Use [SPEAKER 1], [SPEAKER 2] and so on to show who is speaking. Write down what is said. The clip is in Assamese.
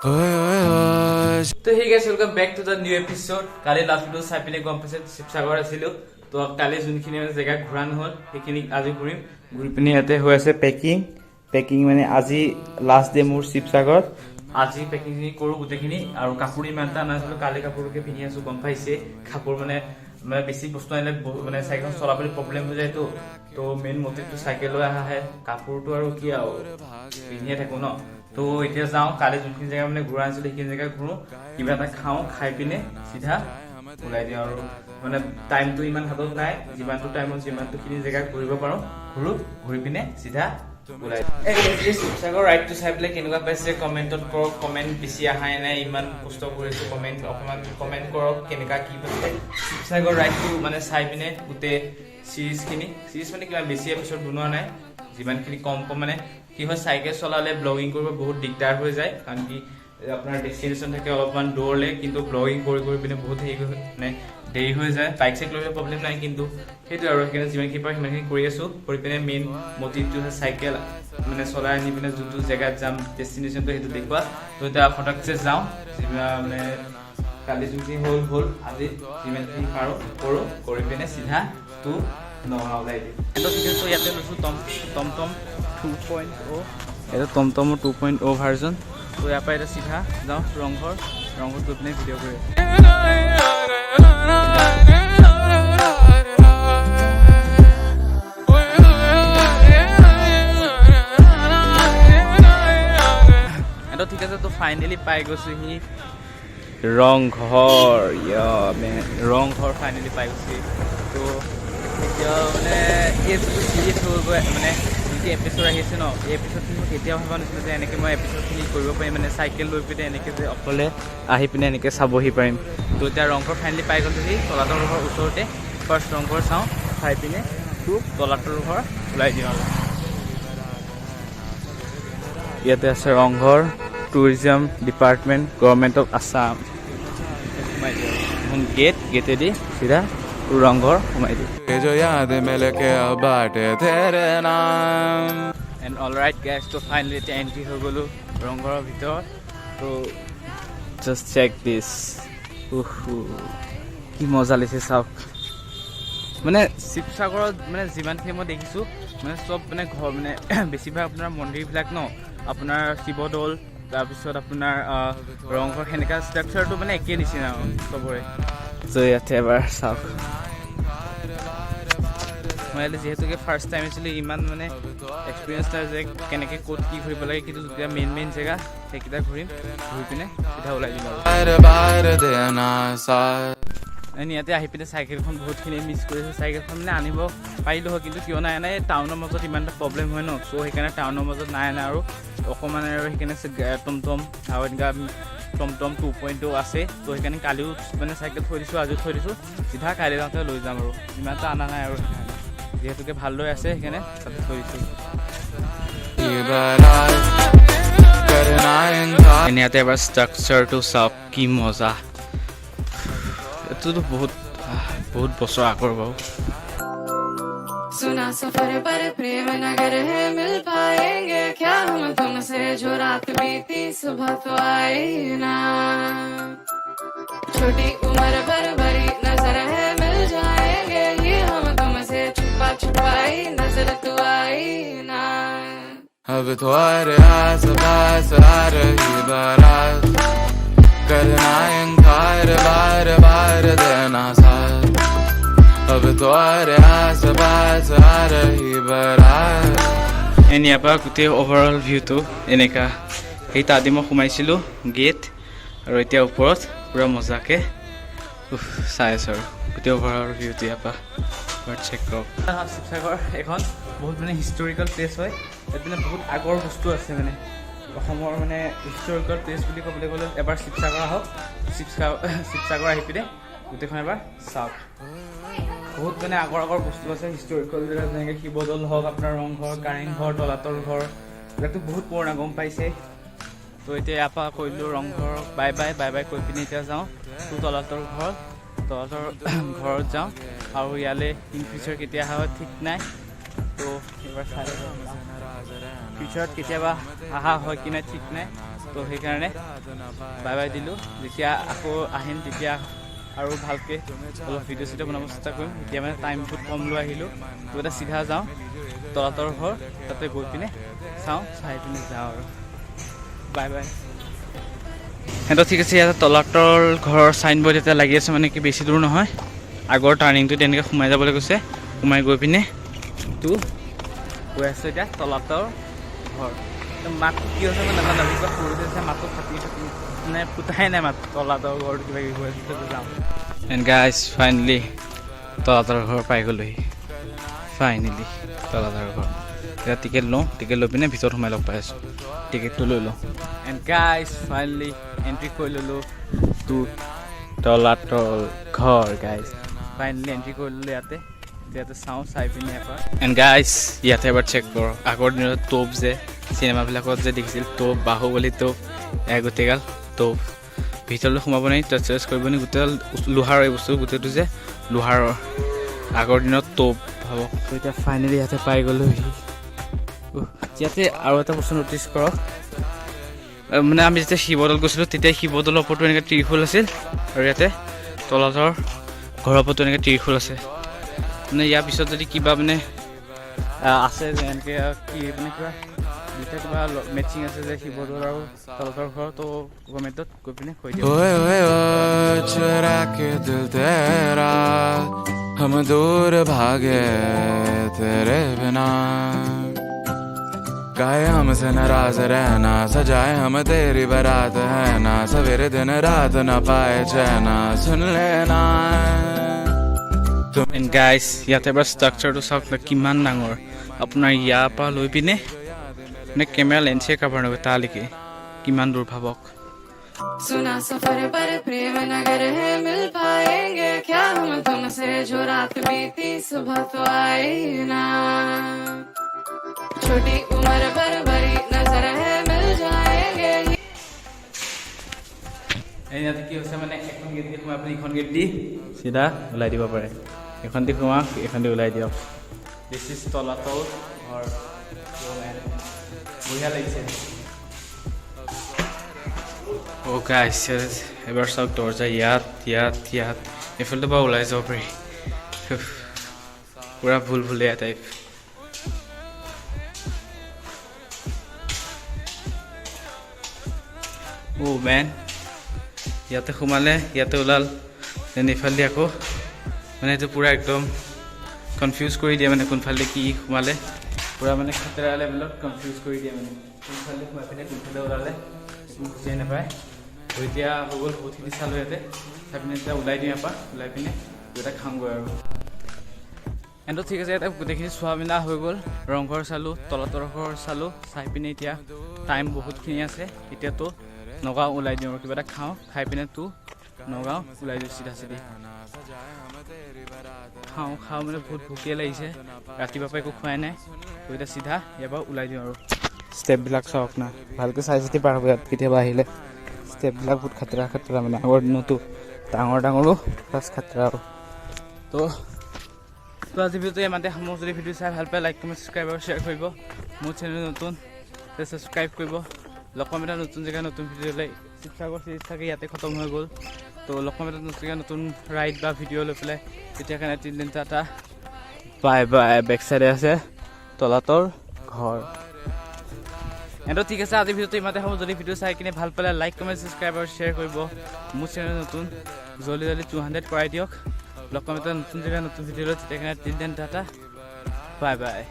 [SPEAKER 1] ओए ओए ओए।
[SPEAKER 2] তো hey guys, welcome back to the new episode. Kali last video' চাই পিনে গম পাইছে, শিৱসাগৰ আছিলোঁ। তো কালি যোনখিনি মানে জেগা ঘূৰা নহ'ল, সেইখিনি আজি ঘূৰিম। ঘূৰি পিনে ইয়াতে হৈ আছে পেকিং। পেকিং মানে আজি লাষ্ট ডে মোৰ শিৱসাগৰত। আজি পেকিংখিনি কৰোঁ গোটেইখিনি। আৰু কাপোৰ ইমান এটা নাছিলোঁ, কালি কাপোৰকে পিন্ধি আছোঁ, গম পাইছে। কাপোৰ মানে বেছি বস্তু আনিলে মানে চাইকেলখন চলাবলৈ প্ৰব্লেম হৈ যায়তো। তো মেইন মটিভটো চাইকেল লৈ অহাহে, কাপোৰটো আৰু কি আৰু পিন্ধিয়ে থাকোঁ ন। তো এতিয়া যাওঁ, কালি যোনখিনি জেগা মানে ঘূৰা নাছিলোঁ সেইখিনি জেগা ঘূৰো, কিবা এটা খাওঁ, খাই পিনে চিধা ওলাই দিওঁ। আৰু মানে টাইমটো ইমান হাতত নাই, যিমানটো টাইমত যিমানটোখিনি জেগা ঘূৰিব পাৰোঁ ঘূৰো, ঘূৰি পিনে চিধা ওলাই দিওঁ। এই শিৱসাগৰ ৰাইডটো চাই পেলাই কেনেকুৱা পাইছে কমেণ্টত কৰক। কমেণ্ট বেছি অহাই নাই, ইমান কষ্ট কৰিছোঁ। কমেণ্ট অকণমান কমেণ্ট কৰক কেনেকুৱা কি পাইছে শিৱসাগৰ ৰাইডটো মানে চাই পিনে। গোটেই চিৰিজখিনি, চিৰিজ মানে কিমান বেছি এপিছড বনোৱা নাই, যিমানখিনি কম কম। মানে কি হয়, চাইকেল চলালে ব্লগিং কৰিব বহুত দিগদাৰ হৈ যায়, কাৰণ কি আপোনাৰ ডেষ্টিনেশ্যন থাকে অলপমান দূৰলৈ, কিন্তু ব্লগিং কৰি কৰি পিনে বহুত হেৰি মানে দেৰি হৈ যায়। বাইক চাইক লৈ প্ৰব্লেম নাই, কিন্তু সেইটো আৰু সেইকাৰণে যিমানখিনি পাৰোঁ সিমানখিনি কৰি আছোঁ। কৰি পিনে মেইন মটিভটো হৈছে চাইকেল মানে চলাই আনি পিনে যোনটো জেগাত যাম, ডেষ্টিনেশ্যনটো সেইটো দেখুওৱা। তো এতিয়া ফটকছে যাওঁ। যিমান মানে কালি যোনখিনি হ'ল হ'ল, আজি যিমানখিনি পাৰোঁ কৰোঁ, কৰি পিনে চিধা টু নগাঁও ওলাই দিম। এইটো ঠিক আছে। ইয়াতে লৈছোঁ টম টমটম 2.0। এইটো টমটমৰ 2.0 ভাৰ্জন। তো ইয়াৰ পৰা এতিয়া চিধা যাওঁ ৰংঘৰ। ৰংঘৰত গৈ পিনে ভিডিঅ' কৰি আছোঁ। এইটো ঠিক আছে। তো ফাইনেলি পাই গৈছোহি ৰংঘৰ। ৰংঘৰ ফাইনেলি পাই গৈছোহি। তো এতিয়া মানে এই যিটো চিৰিজ হৈ গৈ মানে যিটো এপিছড আহিছে ন, এই এপিছডখিনি মই কেতিয়াও ভবা নাছিলোঁ যে এনেকৈ মই এপিছডখিনি কৰিব পাৰিম, মানে চাইকেল লৈ পিনে এনেকৈ যে অকলে আহি পিনে এনেকৈ চাবহি পাৰিম। তো এতিয়া ৰংঘৰ ফাইনেলি পাই গ'লোহি, তলাতল ঘৰ ওচৰতে। ফাৰ্ষ্ট ৰংঘৰ চাওঁ, চাই পিনে তো তলাতল ঘৰ ওলাই দিওঁ। আৰু ইয়াতে আছে Rang Ghar, Tourism Department, Government of Assam। সোমাই দিওঁ এখন গেট, গেটেদি চিধা ৰংঘৰ সোমাই দিওঁ।
[SPEAKER 1] ये जो याद मिलके अब बाटे तेरे नाम।
[SPEAKER 2] এণ্ড অল ৰাইট গাইজ, তো ফাইনেলি এতিয়া এণ্ট্ৰি হৈ গ'লোঁ ৰংঘৰৰ ভিতৰত। তো জাষ্ট চেক দিছ, কি মজা লাগিছে চাওক। মানে শিৱসাগৰত মানে যিমানখিনি মই দেখিছোঁ, মানে চব মানে ঘৰ মানে বেছিভাগ আপোনাৰ মন্দিৰবিলাক ন, আপোনাৰ শিৱদৌল, তাৰপিছত আপোনাৰ ৰংঘৰ, সেনেকুৱা ষ্ট্ৰাকচাৰটো মানে একেই নিচিনা আৰু চবৰে। ত' ইয়াতে এবাৰ চাওক। মই ইয়াতে যিহেতুকে ফাৰ্ষ্ট টাইম আছিলোঁ, ইমান মানে এক্সপিৰিয়েঞ্চ নাই যে কেনেকৈ ক'ত কি ঘূৰিব লাগে। কিন্তু যেতিয়া মেইন মেইন জেগা সেইকেইটা ঘূৰিম, ঘূৰি পিনে চিধা ওলাই দিম আৰু।
[SPEAKER 1] बार बार देना साथ।
[SPEAKER 2] এনে ইয়াতে আহি পিনে চাইকেলখন বহুতখিনি মিছ কৰিছোঁ। চাইকেলখন মানে আনিব পাৰিলোঁ হয়, কিন্তু কিয় নাই আনা, এই টাউনৰ মাজত ইমান এটা প্ৰব্লেম হয় ন, চ' সেইকাৰণে টাউনৰ মাজত নাই আনা। আৰু অকণমান আৰু সেইকাৰণে টমটম আৰু এনেকুৱা টমটম 2.2 আছে। ত' সেইকাৰণে কালিও মানে চাইকেল থৈ দিছোঁ, আজিও থৈ দিছোঁ। চিধা কাইলৈ যাওঁতে লৈ যাম আৰু ইমান এটা অনা নাই আৰু সেইকাৰণে যিহেতুকে ভালদৰে আছে, সেইকাৰণে তাতে থৈ দিছোঁ।
[SPEAKER 1] ये बारात करना इनकार।
[SPEAKER 2] এনে ইয়াতে এবাৰ ষ্ট্ৰাকচাৰটো চাওক, কি মজা। এইটোতো বহুত বহুত বছৰ আগৰ বাৰু।
[SPEAKER 3] सुना सफर पर प्रेम नगर है, मिल पाएंगे क्या हम तुमसे? जो रात बीती सुबह तो आई ना, छोटी उम्र पर भरी नजर है, मिल जाएंगे ये हम तुमसे, छुपा छुपाई नजर तो आई ना।
[SPEAKER 1] अब तुम्हारे आस पास आ रही बारात, करना इनकार, बार बार देना साथ। अब तुम्हारे आस पास आ रही बारात।
[SPEAKER 2] এনে ইয়াৰ পৰা গোটেই অভাৰঅল ভিউটো এনেকা। সেই তাতে মই সোমাইছিলোঁ গেট, আৰু এতিয়া ওপৰত পূৰা মজাকৈ উফ, চাই আছোঁ আৰু গোটেই অভাৰঅল ভিউটো ইয়াৰ পৰা এবাৰ চেক কৰক। শিৱসাগৰ এখন বহুত মানে হিষ্টৰিকেল প্লেচ হয়। ইয়াত মানে বহুত আগৰ বস্তু আছে। মানে অসমৰ মানে হিষ্টৰিকেল প্লেচ বুলি ক'বলৈ গ'লে এবাৰ শিৱসাগৰ আহক। শিৱসাগৰ শিৱসাগৰ আহি পিনে গোটেইখন এবাৰ চাওক। বহুত মানে আগৰ আগৰ বস্তু আছে হিষ্টৰিকেল জেগা, যেনেকৈ শিৱদৌল হওক, আপোনাৰ ৰংঘৰ, কাৰেংঘৰ, তলাতল ঘৰ, এইবিলাকতো বহুত পুৰণা, গম পাইছে। তো এতিয়া ইয়াৰ পৰা কৰিলোঁ Rang Ghar bye bye. Bye bye কৈ পিনে এতিয়া যাওঁ তো তলাতল ঘৰ। তলাতল ঘৰত যাওঁ আৰু ইয়ালৈ ইন ফিউচাৰ কেতিয়া অহা হয় ঠিক নাই। তো এইবাৰ চাই ফিউচাৰত কেতিয়াবা অহা হয় কি নাই ঠিক নাই। তো সেইকাৰণে বাই বাই দিলোঁ। যেতিয়া আকৌ আহিম তেতিয়া আৰু ভালকৈ অলপ ভিডিঅ' চিডিঅ' বনাব চেষ্টা কৰিম। এতিয়া মানে টাইম বহুত কম লৈ আহিলোঁ। তো এতিয়া চিধা যাওঁ তলাতল ঘৰ, তাতে গৈ পিনে চাওঁ, চাই পিনে যাওঁ আৰু বাই বাই। সিহঁতৰ ঠিক আছে। ইয়াতে তলাতল ঘৰৰ চাইনবৰ্ড এতিয়া লাগি আছে, মানে কি বেছি দূৰ নহয়। আগৰ টাৰ্ণিংটো তেনেকৈ সোমাই যাবলৈ কৈছে। সোমাই গৈ পিনে তো গৈ আছোঁ এতিয়া তলাতল ঘৰ। তো মাতটো কি হৈছে মই নাজানো, কিবা সৰু আছে, মাতটো ফাটি ফাটি, মানে ফুটাই নাই মাত। তলাতল ঘৰটো কিবা কিবি হৈ আছে, তাতে যাওঁ। এণ্ড গাইজ, ফাইনেলি তলাতল ঘৰ পাই গ'লোহি। ফাইনেলি তলাতল ঘৰ। এতিয়া টিকেট লওঁ, টিকেট লৈ পিনে ভিতৰত সোমাই লগ পাই আছোঁ। টিকেটটো লৈ লওঁ। এণ্ড গাইজ, ফাইনেলি এণ্ট্ৰি কৰি ল'লোঁ টু তলাতল ঘৰ। গাইজ, ফাইনেলি এণ্ট্ৰি কৰি ল'লোঁ ইয়াতে। ইয়াতে চাওঁ, চাই পিনে এবাৰ। এণ্ড গাইজ, ইয়াতে এবাৰ চেক কৰক, আগৰ দিনত তোপ যে চিনেমাবিলাকত যে দেখিছিল, তোপ, বাহুবলী তোপ, এয়া গোটেইগাল তোপ। ভিতৰলৈ সোমাব নোৱাৰি, টাচ চাচ কৰিব নোৱাৰি। গোটেইগাল লোহাৰ। এই বস্তু গোটেইটো যে লোহাৰৰ, আগৰ দিনত তোপ ভাবক। তো এতিয়া ফাইনেলি ইয়াতে পাই গ'লোহি। ইয়াতে আৰু এটা বস্তু ন'টিছ কৰক, মানে আমি যেতিয়া শিৱদৌল গৈছিলোঁ, তেতিয়া শিৱদৌলৰ ওপৰতো এনেকৈ ত্ৰিশূল আছিল আৰু ইয়াতে তলাতল ঘৰৰ ওপৰতো এনেকৈ ত্ৰিশূল আছে। মানে ইয়াৰ পিছত যদি কিবা মানে আছে যে এনেকৈ কি মানে কিবা দুটা কিবা মেচিং আছে যে শিৱদৌল আৰু তলাতল ঘৰ, তো কমেণ্টত গৈ পিনে কৈ দিয়ক।
[SPEAKER 1] ओए ओए ओए, चुरा के दिल तेरा हम दूर भागे तेरे बिना। काहे हमसे नाराज रहना, सजाए हम तेरी बारात है ना। सवेरे दिन रात न पाए चैना, सुन लेना।
[SPEAKER 2] এণ্ড গাইজ, ইয়াতে এবাৰ ষ্ট্ৰাকচাৰটো চাওক না, কিমান ডাঙৰ। আপোনাৰ ইয়াৰ পৰা লৈ পিনে মানে কেমেৰা লেন্সে কাভাৰ নকৰে তালৈকে কিমান দূৰ ভাবক।
[SPEAKER 3] सुना सफर पर प्रेम नगर है, मिल पाएंगे क्या हम तुमसे? जो रात बीती सुबह तो आई ना। छोटी उम्र पर बड़ी नजर है, मिल जाएंगे।
[SPEAKER 2] এই ইয়াতে কি হৈছে, মানে এখন গেট দি সোমাই আপুনি ইখন গেট দি চিধা ওলাই দিব পাৰে। এখন দি সোমাওক, এইখন দি ওলাই দিয়ক। This is তলাতল ঘৰ। বঢ়িয়া লাগিছে। অ' গাইছ, এবাৰ চাওক, দৰ্জা ইয়াত, ইয়াত, ইয়াত, এইফালে বাৰু ওলাই যাব পাৰি। উফ, পূৰা ভুল ভুলীয়া টাইপ। অ' মেন, ইয়াতে সোমালে, ইয়াতে ওলাল, then এইফালেদি আকৌ, মানে এইটো পূৰা একদম কনফিউজ কৰি দিয়ে। মানে কোনফালেদি কি সোমালে, পূৰা মানে খাতৰা লেভেলত কনফিউজ কৰি দিয়ে। মানে কোনফালে সোমাই পিনে কোনফালে ওলালে একো বুজিয়ে নাপায়। তো এতিয়া হৈ গ'ল, বহুতখিনি চালোঁ ইয়াতে। চাই পিনে এতিয়া ওলাই দিওঁ ইয়াৰ পৰা, ওলাই পিনে কিবা এটা খাওঁগৈ আৰু। এণ্ড ঠিক আছে, ইয়াতে গোটেইখিনি চোৱা মেলা হৈ গ'ল। ৰংঘৰ চালোঁ, তলাতল ঘৰ চালোঁ। চাই পিনে এতিয়া টাইম বহুতখিনি আছে। এতিয়াতো নগাঁও ওলাই দিওঁ আৰু কিবা এটা খাওঁ, খাই পিনে তো নগাঁও ওলাই দিওঁ চিধা চিধি। খাওঁ খাওঁ, মানে বহুত ভোকে লাগিছে, ৰাতিপুৱাৰ পৰা একো খোৱাই নাই। তো এতিয়া চিধা ইয়াৰ পৰা ওলাই দিওঁ আৰু। ষ্টেপবিলাক চাওক না, ভালকৈ চাই চিতি পাৰ হ'ব ইয়াত কেতিয়াবা আহিলে। ষ্টেপবিলাক বহুত খাতৰা খাতৰা, মানে আগৰ দিনতো ডাঙৰ ডাঙৰো প্লাছ খাতৰাও। তো আজি ভিডিঅ'টো ইমানতে সামৰোঁ। যদি ভিডিঅ' চাই ভাল পায়, লাইক, কমেণ্ট, ছাবস্ক্ৰাইব আৰু শ্বেয়াৰ কৰিব। মোৰ চেনেল নতুন, ছাবস্ক্ৰাইব কৰিব। লগ পাম এটা নতুন জেগা, নতুন ভিডিঅ' লৈ। শিৱসাগৰ চিৰিজ চাগে ইয়াতে খতম হৈ গ'ল। তো লগ পাম এটা নতুন জেগা, নতুন ৰাইড বা ভিডিঅ' লৈ পেলাই। তেতিয়া কাৰণে till then, tata, bye bye. Back চাইডে আছে তলাতল ঘৰ। এণ্ড ঠিক আছে, আজি ভিডিঅ'টো ইমানতে হ'ব। যদি ভিডিঅ' চাই কিনে ভাল পালে, লাইক, কমেণ্ট, ছাবস্ক্ৰাইব আৰু শ্বেয়াৰ কৰিব। মোৰ চেনেল নতুন, জল্দি জল্দি 200 কৰাই দিয়ক। লগ পাম এটা নতুন জেগা, নতুন ভিডিঅ' লৈ। তেতিয়া কাৰণে till then, tata, bye bye.